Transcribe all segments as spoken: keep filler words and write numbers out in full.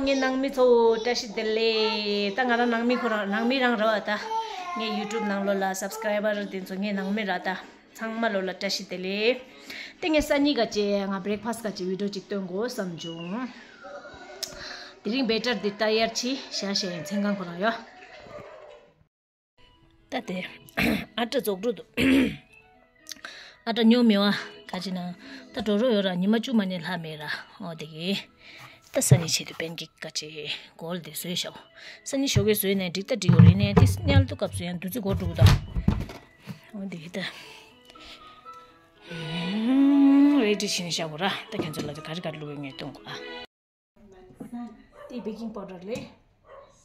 ངའི་ནང་མི་ཚོ་བཀྲ་ཤིས་བདེ་ལེགས། ད་ང་རང་ནང་མི་ཁོ་རང་ནང་མི་རང་རེད་བ། ད་ངའི་ཡུ་ཊུབ་ནང་ལོགས་ལ་སབ་སི་ཀ་རའི་བར་དེ་ཚོ་ངའི་ནང་མི་རེད། ད་ཚང་མ་ལོ་ལ་བཀྲ་ཤིས་བདེ་ལེགས། དེ་ངས་སང་ཉིན་ག་ཅེ་ང་བྷི་རེག་ཕ་སི་ཊི་ག་ཅེ་བི་ཌི་ཡོ་ཅིག་སྟོན་དགོས་བསམ་བྱུང་། དེ་རིང་བྷེ་ཊར་འདི་ཏ་ཡར་ཆི་ཤ་ཤེ་མཚན་གང་ཁོ་རང་ཡོད། ད་དེ་ཨ་ཏྲ་རྫོགས་འགྲོ་འདུག་ཨ་ཏྲ་ཉོ་མེད་བ། ག་ཅི་ན་ད་འགྲོ་རོགས་ཡོད་ར། ཉི་མ་བཅུ་མ་ནས་ལྷག་མེད་ར། ཨོ་དེ་གི་ད་སང་ཉིན་ཆེད་དུ་པན་ཀེག་ག་ཅི་གོལ་དེ་བཟོས་ཤག་སང་ཉིན་ཞོགས་ཀས་བཟོས་ནས་འགྲིག་ད་འགྲིག་ཡོད་རེད། ནས་དེ་དམྱལ་དུ་སྐབས་སུ་ཡང་བདུད་རྩི་འགོར་འགྲོ་གི་ད། ཨོ་དེ་གི་ད་རེ་ཌི་བྱས་ནས་བཞག་གོ་ར། ད་ཁྱོད་ཚོ་ལ་ད་ག་རེ་ག་རེ་བླུགས་ཡོད་ངས་སྟོན་གོ་ཨ། དེ་བེ་ཀིང་པའུ་ཌར་ལས།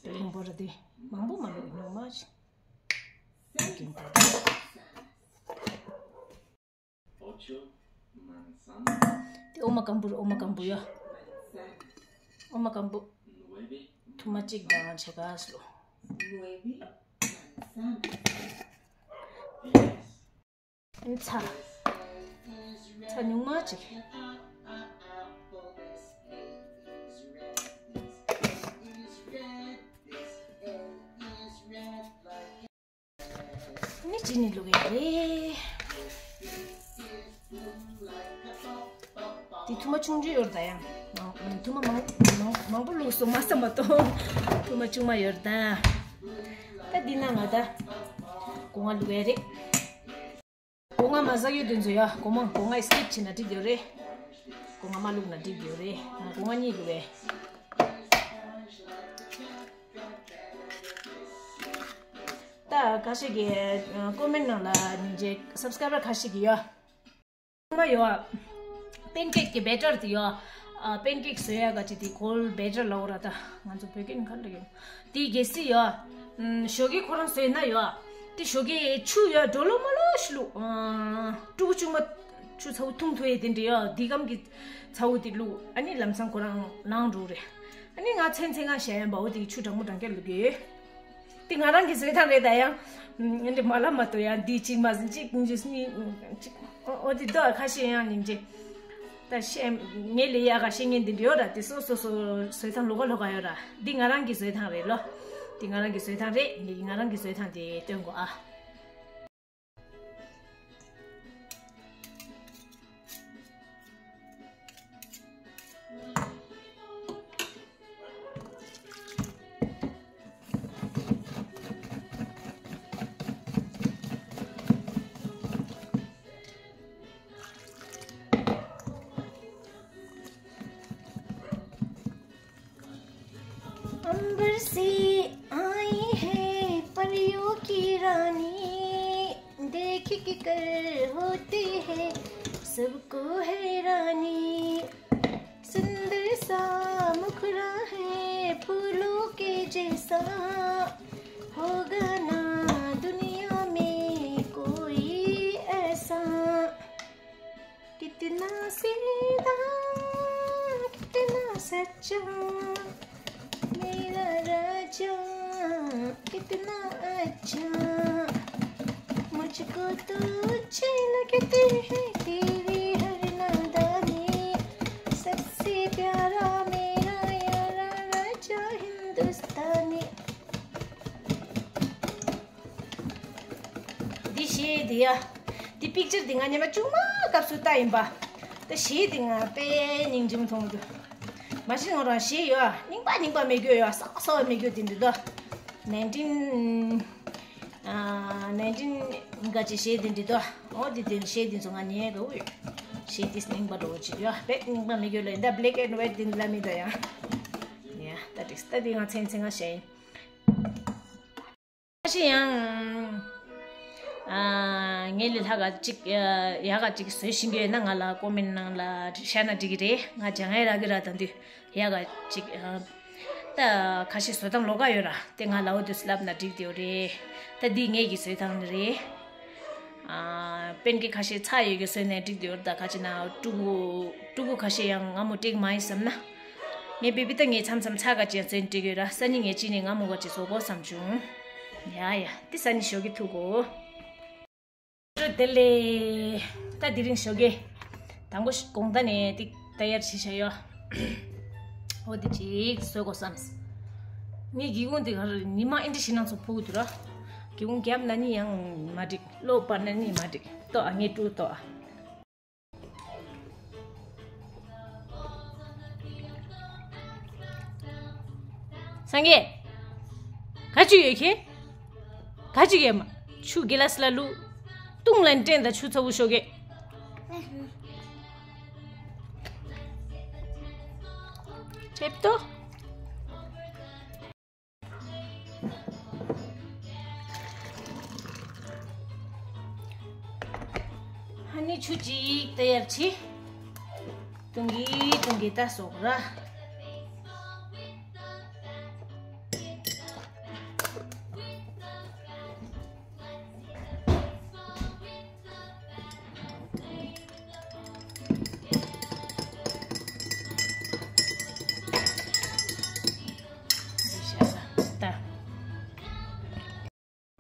བེ་ཀིང་པའུ་ཌར་དེ་མང་པོ་མ་བླུགས། ཉུང་མ་ཞིག་བེ་ཀིང་པའུ་ཌར། དེ་ཨོ་མ་ཀམ་བུ་རེད། ཨོ་མ་ཀམ་བུ་ཡ། ཨོ་མ་ཀམ་བུ་ཐུར་མ་གཅིག་དང་ཕྱེད་ཀ་ལོ། ཚ། ཚ་ཉུང་མ་ཅིག་ནི་ཅི་ནི་བླུགས་ཡ་རེད། དེ་ཐུར་མ་ཆུང་ཆུང་ཡོད་རེད་ད་ཡང་། ཐུར་མ་མང་མང་མང་པོ་བླུགས་སོང་མ་ས་མ་གཏོགས། ཐུར་མ་ཆུང་མ་ཡོད་རེད་ད། ད་འདི་ན་ང་ད་སྒོ་ང་བླུགས་ཡ་རེད། སྒོ་ང་མ་ཟ་ཡོད་དུས་ཚོད་ཡ། སྒོ་མ་སྒོ་ང་སི་ཀིབ་བྱས་ན་འགྲིག་ཡོད་རེད། སྒོ་ང་མ་བླུགས་ན་འགྲིག་ཡོད་རེད། ང་སྒོ་ང་གཉིས་བླུགས་པས། ད་ཁ་ཤས་ཀྱིས་ཀོ་མེན་ནང་ལ་ཉིན་རྗེས་སབ་སི་ཀ་རའི་བར་ཁ་ཤས་ཀྱིས་ཡ། ང་ཡོད། པན་ཀེག་གི་བེ་ཊར་དེ་ཡོད། ཨ། པན་ཀེག་བཟོ་ཡ་ག་ཅིག་དེ་གོལ་བེ་ཊར་ལབ་ར། ད་ང་ཚོ་བོད་སྐད་ནི་ག་འདྲ་ཡོད། དེ་གལ་སྲིད་ཡོད། ཨམ། ཞོགས་ཀས་ཁོ་རང་བཟོས་ན་ཡོད། དེ་ཞོགས་ཀས་ཆུ་ཡོད་འགྲོ་ལོ་མ་ལོ་ཞིག་བླུགས། ཨ། ཕྲུ་གུ་ཆུང་མ་ཆུ་ཚ་བོ་འཐུང་ཐུབ་ཡས་དེ་འདྲ་ཡོད། དེ་སྐམ་གྱི་ཚ་བོ་དེ་བླུགས། ཨ་ནི་ལམ་སང་ཁོ་རང་ལངས་འགྲོ་རེད། ཨ་ནི་ང་མཚན་མཚན་ང་བཤད་ཡ་འབའ་བོ་དེ་ཆུ་གྲང་མོ་གྲང་རྐྱང་བླུགས་ཡོད། དེ་ང་རང་གི་བཟོས་ཐང་རེད་ད་ཡང་། ཨ་འདྲ་མ་ལབ་མ་གཏོགས་ཡང་འདི་གཅིག་མ་ཟིན་གཅིག་གཉིས་གཉིས་གཅིག་ཨོ་འདི་ལྟོས་ཁ་ཤས་ཡང་ཉིན་རྗེས། ད་ཤེས་ངས་ལས་ཡག་ག་ཤེས་ངེས་འདི་འདྲ་ཡོད་ར། དེ་སོ་སོ་སོ་བཟོས་ཐང་ལོགས་ཀ་ལོགས་ཀ་ཡོད་ར། འདི་ང་རང་གི་བཟོས་ཐང་རེད་ལོ། འདི་ང་རང་གི་བཟོས་ཐང་རེད། ངས་ང་རང་གི་བཟོས་ཐང་དེ་སྟོན་གོ་ཨ། अंबर से आई है परियों की रानी, देख के कर होती है सबको हैरानी। सुंदर सा मुखड़ा है फूलों के जैसा, होगा ना दुनिया में कोई ऐसा। कितना सीधा, कितना सच्चा, मेरा राजा कितना अच्छा। मुझको तो अच्छे लगते हैं तेरी हर नादानी। सबसे प्यारा मेरा यारा राजा हिंदुस्तानी। འདི་གཞས་འདི་ཡ། འདི་པིག་ཅར་འདི་ང་ཉི་མ་བཅུ་མ་སྐབས་སུ་ལྟ་ཡིན་པ། ད་གཞས་འདི་ང་དཔེ་སྙིང་རྗེ་མོ་མཐོང་གི་འདུག་མ་གཞི་ང་རང་གཞས་ཡོད་རྙིང་པ་རྙིང་པ་མེད་རྒྱུ་ཡོད། གསར་པ་གསར་པ་མེད་རྒྱུ་འདི་འདྲ་འདུག་ནན་ཏིན། ཨ། ནན་ཏིན་ག་ཅིག་གཞས་འདི་འདྲ་འདུག་འོ་འདི་འདི་གཞས་འདི་ཚོ་ང་ཉན་དགའ་བོ་ཡོད། གཞས་འདི་རྙིང་པ་འདྲ་བོ་ཅིག་ཡོད། དཔེ་རྙིང་པ་མེད་རྒྱུ་ལ་ཡིན་ད་བྷེ་ལེག་ཨེན་ཝའིཊ་འདི་འདྲ་མི་འདུག་ཡ། ཡ་ད་འགྲིག་ད་འདི་ང་མཚན་མཚན་ང་གཞས་ཡིན། ཁ་ཤས་ཡང་། ཨ། ངའི་ལས་ལྷག་ག་ཅིག་ཡག་ག་ཅིག་བཟོས་ཤེས་ཀྱི་ཡོད་ན་ང་ལ་ཀོ་མེན་ནང་ལ་བཤད་ན་འགྲིག་གི་རེད། ང་སྦྱང་ཡ་རག་གི་ར། ད་འདི་ཡག་ག་ཅིག་ཨ། ད་ཁ་ཤས་བཟོ་སྟངས་ལོགས་ཀ་ཡོད་ར། དེ་ང་ལ་འོ་དུས་ལབ་ན་འགྲིག་དེ་ཡོད་རེད། ད་འདི་ངེད་ཀྱི་བཟོ་སྟངས་རེད། ཨ། པན་ཀེག་ཁ་ཤས་ཚྭ་ཡོད་ཀྱི་བཟོས་ནས་འགྲིག་དེ་ཡོད་ར། ད་ཁ་ཅིག་ན་ཕྲུ་གུ་ཕྲུ་གུ་ཁ་ཤས་ཡང་ང་མོ་སྤྲད་མ་ཡིན་བསམ་ན། ངས་བེ་བི་ད་ངས་མཚམས་མཚམས་ཚྭ་ག་ཅིག་ཡང་བཟོས་ནས་སྤྲད་ཀྱི་ཡོད་ར། སང་ཉིན་ངས་ཅི་ནས་ང་མོ་ག་ཅིག་བཟོ་དགོས་བསམ་བྱུང་། ཡ་ཡ། དེ་སང་ཉིན་ཞོགས་ཀས་ཐུག་གོ། བཀྲ་བདེ་ལེགས། ད་དེ་རིང་ཞོགས་ཀས་དང་པོ་དགོང་དག་ནས་ཏིག་ཏ་ཡར་བྱས་བཞག་ཡོད། ཨོ་དེ་ཅིག་བཟོ་དགོས་བསམས། ངའི་སྒེའུ་ཁུང་དེ་ག་རེ་ཉི་མ་ཨེ་འདྲ་ཞིག་ནང་ཚོ་ཕུག་འདུག་ར། སྒེའུ་ཁུང་རྒྱབ་ན་ནི་ཡང་མ་འགྲིག་གློག་སྤར་ན་ནི་མ་འགྲིག་ལྟོས་ཨ། ངས་དཀྲུག་ལྟོས་ཨ། སངས་རྒྱས། ག་ཅི་ཡོད་ཁྱེད། ག་ཅི་ཡོད་མ། ཆུ་གི་ལ་སི་ལ་བླུགས། བཏུང་ལན་སྤྲད་ད་ཆུ་ཚ་བོ་ཤོག་གེ། ཆེབ་ཏོ། ཧ་ནི་ཆུ་ཅིག་ཏ་ཡར་ཆི། ཏུང་གི་ཏུང་གི་ཏ་སོག་ར།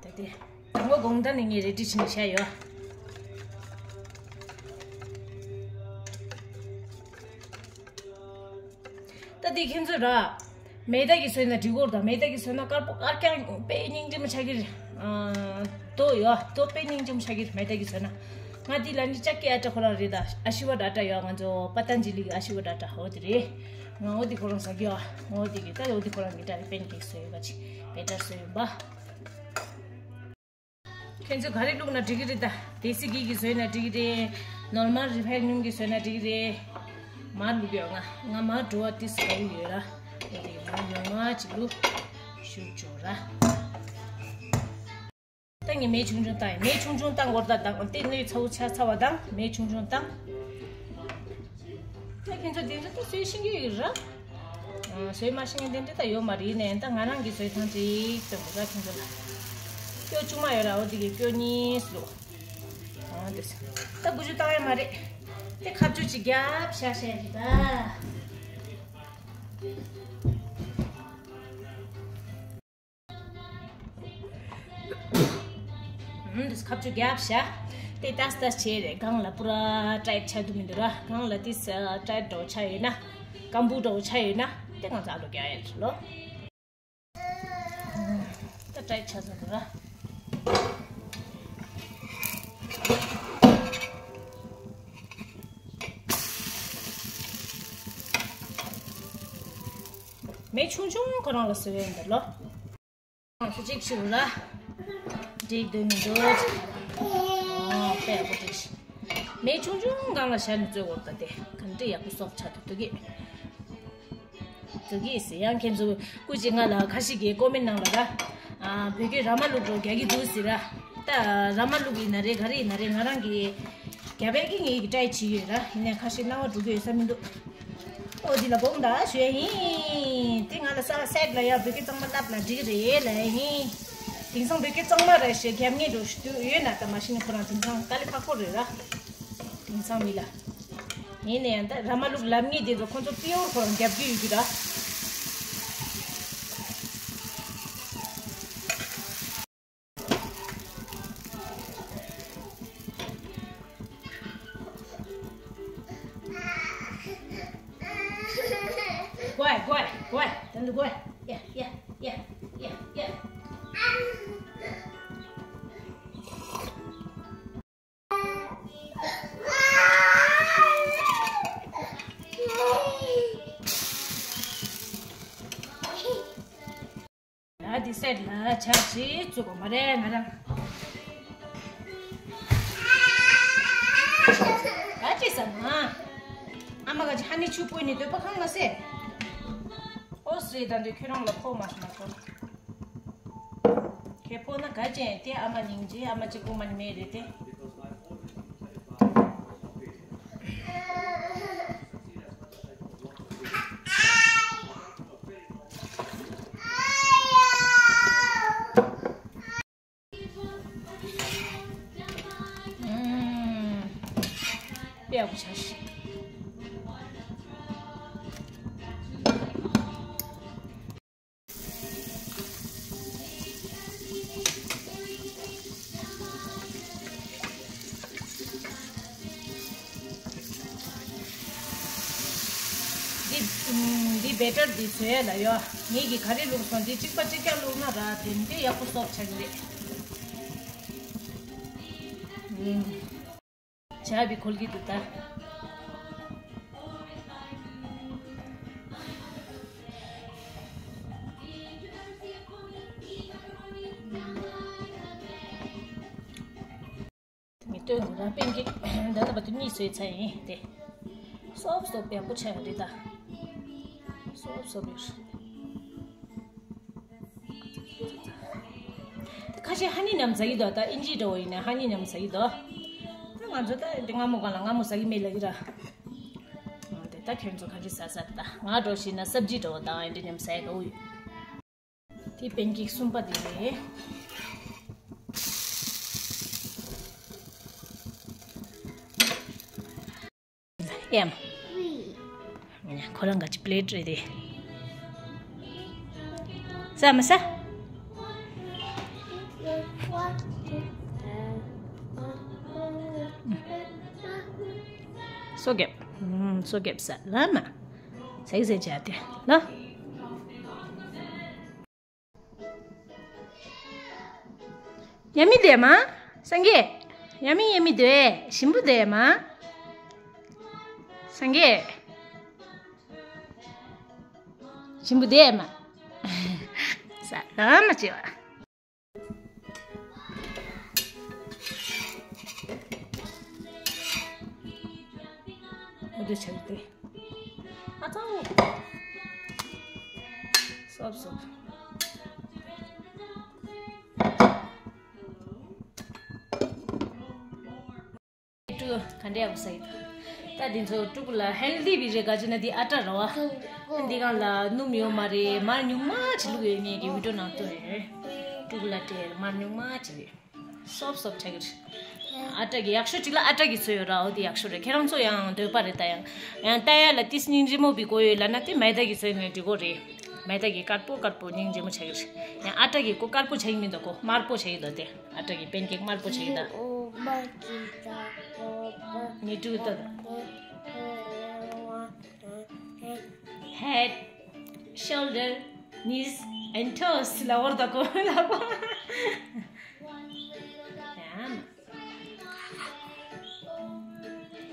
ད་དེ་དང་པོ་དགོང་དག་ནས་ངས་རེ་ཌི་བྱས་ནས་བཞག་ཡོད། ད་དེ་ཁྱེད་ཚོས་ར། མེ་ཏོག་གི་བཟོས་ན་འགྲིག་གོ་ར། ད་མེ་ཏོག་གི་བཟོས་ན་དཀར་པོ་དཀར་རྐྱང་དཔེ་སྙིང་རྗེ་མོ་ཆགས་ཀྱི་རེད། ཨ། དོ་ཡོད་དོ་དཔེ་སྙིང་རྗེ་མོ་ཆགས་ཀྱི་རེད་མེ་ཏོག་གི་བཟོས་ན། ང་དེ་ལ་ནི་ལྕགས་ཀྱི་ཨ་ཏྲ་ཁོ་རང་རེད། ད་ཨ་ཤི་ཝ་ཌ་ཨ་ཏྲ་ཡོད། ང་ཚོ་པ་ཏན་ཇི་ལི་གི་ཨ་ཤི་ཝ་ཌ་ཨ་ཏྲ་འོ་དེ་རེད། ང་འོ་དེ་ཁོ་རང་ཟ་གི་ཡོད། ང་འོ་དེ་གི་ད་འོ་དེ་ཁོ་རང་གི་ཏྲ་རེད་པན་ཀེག་བཟོས་ཡོད་པ་ཅིག་བེ་ཏར་བཟོས་ཡོད་པ། ཁྱེད་ཚོས་ག་རེ་བླུགས་ན་འགྲིག་གི་རེད། ད་དེ་སི་གི་གི་བཟོས་ན་འགྲིག་གི་རེད། ནོར་མལ་རི་ཕའིན་སྣུམ་གི་བཟོས་ན་འགྲིག་གི་རེད། མར་བླུགས་ཡོད། ང་ང་མར་འགྲོ་བ་ཏིས་ག་རེ་ཡོད་ར། དེ་དེ་མར་ཉུང་མ་ཅིག་བླུགས་ཞུ་ཆོག་ར། ད་ངས་མེ་ཆུང་ཆུང་བཏང་ཡིན། མེ་ཆུང་ཆུང་བཏང་བར་ད་དང་དེ་སྣོད་ཚ་བོ་ཆ་ཚ་བ་དང་མེ་ཆུང་ཆུང་བཏང་། ད་ཁྱེད་ཚོ་དེ་ཚོ་ད་བཟོས་ཤེས་ཀྱི་ཡོད་ར། ཨ། བཟོས་མ་ཤེས་མཁན་དེ་འདྲ་ད་ཡོད་མ་རེད། ནས་ད་ང་རང་གི་བཟོས་ཐང་ཅིག་སྟོན་དགོས་ད་ཁྱེད་ཚོ་ལ། སྐྱོ་ཆུང་མ་ཡོད་ར། འོ་དེ་གི་སྐྱོ་གཉིས་ལོ། ཨ་དེ་ད་དགུ་ཆུ་བཏང་ཡ་མ་རེད། དེ་ཁ་གཅོད་ཅིག་རྒྱབ་ཤ་ཤ་རེད་ད། ཨུམ། དེ་ཁ་གཅོད་རྒྱབ་ཤ། དེ་ཏས་ཏས་བྱས་རེད། སྒང་ལ་པུ་ར་ཊའིཊ་ཆགས་འདུག་མི་འདུག་ར། སྒང་ལ་དེ་ཊའིཊ་འདྲ་བོ་ཆགས་ཡོད་ན། སྐམ་པོ་འདྲ་བོ་ཆགས་ཡོད་ན། དེ་ང་ཚོ་ཨ་ལོ་རྒྱག་ཡ་རེད་ལོ། ད་ཊའིཊ་ཆགས་ཚར་འདུག་ར། མེ་ཆུང་ཆུང་ཁོ་རང་ལ་བཟོས་ཡོད་འདུག་ལོ། ང་ཚོ་གཅིག་ཞུ་ར། འགྲིག་འདུག་མི་འདུག་ཨོ་དཔེ་ཡག་པོ་འགྲིག་ཤག་མེ་ཆུང་ཆུང་སྒང་ལ་བཞག་ནས་བཙོས་དགོས་རེད་ད། དེ་ག་འདྲ་ཡག་པོ་སོགས་ཆགས་འདུག་གི། འདུག་གི་ཟེར། ཡང་ཁྱེད་ཚོ་སྐུ་མཁྱེན་ང་ལ་ཁ་ཤས་ཀྱིས་ཀོ་མེན་ནང་ལ་ར། ཨ། བོད་སྐད་ར་མ་ལུག་འདྲ་བོ་རྒྱག་གི་འདུག་ཟེར་ར། ད་ར་མ་ལུག་ཡིན་ན་རེད་ག་རེ་ཡིན་ན་རེད། ང་རང་གིས་རྒྱབ་ཡས་ཀྱི་ངེད་ཀྱིས་ཊའིཊ་བྱེད་ཀྱི་ཡོད་ར། ཡིན་ནའི་ཁ་ཤས་སྣང་བ་འགྲོ་གི་ཡོད་ས་མི་འདུག་ཨོ་དེ་ལ་དགོངས་དག་ཞུ་ཡ་ཡིན། དེ་ང་ལ་ས་སེད་ལ་ཡ་བོད་སྐད་གཙང་མ་བསླབ་ན་འགྲིག་གི་རེད་ལབ་ཡ་ཡིན། དེང་སང་བོད་སྐད་གཙང་མ་རེད་ཞེས་རྒྱབ་མཁན་འདྲ་བོ་ཞིག་ཡོད་ན་ད་མ་གཞི་ནས་ཁོ་རང་དེང་སང་དཀའ་ལས་ཁག་པོ་རེད་ར། དེང་སང་མི་ལ། ཡིན་ནའི་ཡང་ད་ར་མ་ལུག་ལབ་མཁན་དེ་ཚོ་ཁོ་ཚོ་པིའུར་ཁོ་རང་རྒྱབ་ཀྱི་ཡོད་རྒྱུ་ར། ཀོའི་ཀོའི་ཀོའི། དེ་འདུག་ཀོའི། ཡ་ཡ་ཡ་ཡ་ཡ། ཨ་དེ་སེད་ལ་ཆ་ཞིག་བཙུགས་པ་མ་རེད་ང་རང་། ག་ཅི་ཟ་མ། ཨ་མ་ག་ཅི་ཧ་ནི་ཆུ་སྤོས་ནི་འདོད་པ་ཁང་མ་སེ། ཨོ་སི་ད་འདི་ཁྱོད་རང་ལ་ཕོག་མ་སོང་མ་སོང་། ཁྱེད་ཕོག་ན་ག་ཅན་དེ་ཨ་མ་སྙིང་རྗེ། ཨ་མ་གཅིག་པོ་མ་ནི་མེད་རེད་དེ། དཔེ་ཡག་པོ་ཆགས་ཤིག་ཊར་འདི་བཟོ་ཡ་ལ་ཡོད། ངེད་ཀྱིས་ག་རེ་བླུགས་སོང་། འདི་གཅིག་པ་གཅིག་རྐྱང་བླུགས་ན་ར་དེ་འདི་ཡག་པོ་སོབ་ཆགས་ཀྱི་རེད། ཨུམ། བྱ་བའི་ཁོལ་གྱི་འདུག་ད། ངས་སྟོན་གོ་ར། པན་ཀེག་འདི་ལ་བ་དུ་གཉིས་བཟོས་ཚར་ཡིན་ཏེ། སོབ་སོབ་ཡག་པོ་ཆགས་ཡོད་རེད་ད། སོབ་སོབ་ཡོད་རེད། ཁ་ཤས་ཧ་ནི་ནམ་ཟ་གི་འདུག་ད་ཨིན་ཇི་འདྲ་བོ་ཡིན་ན་ཧ་ནི་ནམ་ཟ་གི་འདུག་ད་ང་ཚོ་ད་འདི་མངར་མོ་གང་ལ་མངར་མོ་ཟ་གི་མེད་ལབ་ཀྱི་ར། འོ་དེ་ད་ཁྱོད་ཚོ་ག་འདྲ་ཟ་ཟ་ད། ང་འདྲ་བོ་ཞིག་ན་སབ་ཇི་འདྲ་བོ་དང་ཨེ་འདྲ་མཉམ་ཟ་ཡ་དགའ་བོ་ཡོད། དེ་པན་ཀེག་གསུམ་པ་དེ་རེད། ཡ་མ། ཁོ་རང་ག་ཅི་པི་ལེ་ཊི་རེད་དེ། ཟ་མ་ཟ། སོ་རྒྱབ། ཨུམ། སོ་རྒྱབ་ཟ་ལ་མ། ཟ་གི་ཟ་བྱ་དེ་ལ། ཡ་མི་དེ་མ། སངས་རྒྱས། ཡ་མི་ཡ་མི་དེ་ཞིམ་པོ་དེ་མ། སངས་རྒྱས། ཞིམ་པོ་དེ་མ། ཟ་ལ་མ་བྱེད་བ། འོ་དེ་ཆགས་ཏེ། ཨ་ཚོ། སོབ་སོབ། ཀྲུ་ག་འདྲ་ཡག་པོ་ཟ་ཡི་ད། ད་འདི་ཚོ་ཀྲུ་གུ་ལ་ཧེལ་དི་བི་རེད་ག་ཅི་ན་འདི་ཨ་ཊ་ར་བ། འདི་གང་ལ་སྣུམ་ཡོད་མ་རེད། མར་ཉུང་མ་ཅིག་བླུགས་ཡོད། ངེད་ཀྱི་བི་ཌིའོ་ནང་ཐོན་ཡོད། ཀྲུ་གུ་ལ་སྤྲད་མར་ཉུང་མ་ཅིག་རེད། སོབ་སོབ་ཆགས་ཀྱི་རེད། ཨ་ཊ་གི་ཡག་ཤོས་གཅིག་ལ་ཨ་ཊ་གི་བཟོས་ཡོད་ར། འོ་དེ་ཡག་ཤོས་རེད། ཁྱེད་རང་ཚོ་ཡང་འདོད་པ་རེད་ད། ཡང་ཡང་ལྟ་ཡ་ལ་ཏིས་སྙིང་རྗེ་མོ་བི་གོ་ཡོད་ལབ་ན་དེ་མེ་ད་གི་བཟོས་ནས་འགྲིག་གོ་རེད། མེ་ད་གི་དཀར་པོ་དཀར་པོ་སྙིང་རྗེ་མོ་ཆགས་ཀྱི་རེད། ཡང་ཨ་ཊ་གི་ཀོ་དཀར་པོ་ཆགས་ཀྱི་མི་འདུག་གོ། དམར་པོ་ཆགས་ཀྱི་འདུག་དེ་ཨ་ཊ་གི་པན་ཀེག་དམར་པོ་ཆགས་ཀྱི་འདུག་ངས་ཀྲུ་ལྟ་ད། Head, shoulder, knees and toes ལ་བོར་ད་གོ་ལ་གོ། ཡ་མ།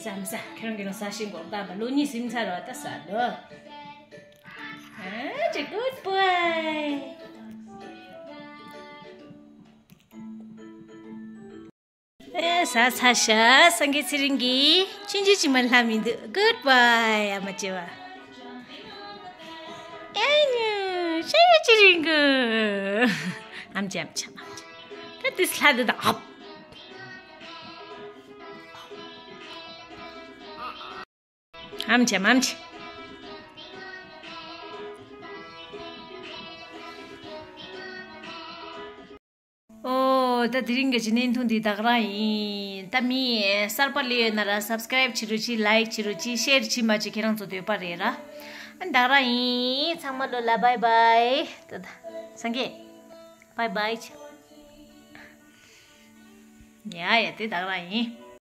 ཟ་མི་ཟ། ཁྱེད་རང་གིས་ལ་ཟ་ཤེས་གོ་ད་མ། ལོ་གཉིས་ཟིན་ཚར་བ་ད་ཟ་ལོ། ཨ་ཅེ། Good boy. ཨེ་ཟ་ཚར་ཤག་སངས་རྒྱས་ཚེ་རིང་གིས་ཆུང་ཆུང་ཅིག་མ་ལྷག་མི་འདུག Good boy. ཨ་མ་ཅེ་བ། ཨེ་ཉུ་ཤ་ཡ་ཅི་རིང་གི། ཨམ་ཅེ་ཨམ་ཅེ་ཨམ་ཅེ། ད་དུས་ལྷ་འདི་དང་ཨབ། ཨམ་ཅེ་ཨམ་ཅེ། ཨོ། ད་དེ་རིང་གི་ཅི་བརྙན་ཐུང་འདི་ད་ག་རང་ཡིན། ད་མི་གསར་པ་སླེབས་ཡོད་ན་ར་སབ་སི་ཀ་རའིབ་བྱེད་རོགས་གྱིས། ལའིག་བྱེད་རོགས་གྱིས། ཤེར་བྱེད་མ་བྱེད་ཁྱེད་རང་ཚོ་འདོད་པ་རེད་ར། ཨ་ད་ག་རང་ཡིན། ཚང་མ་ལོ་ལ་བྷའི་བྷའི། ད་ད་སངས་རྒྱས། བྷའི་བྷའི་བྱ། ཡ་ཡ་དེ་ད་ག་རང་ཡིན།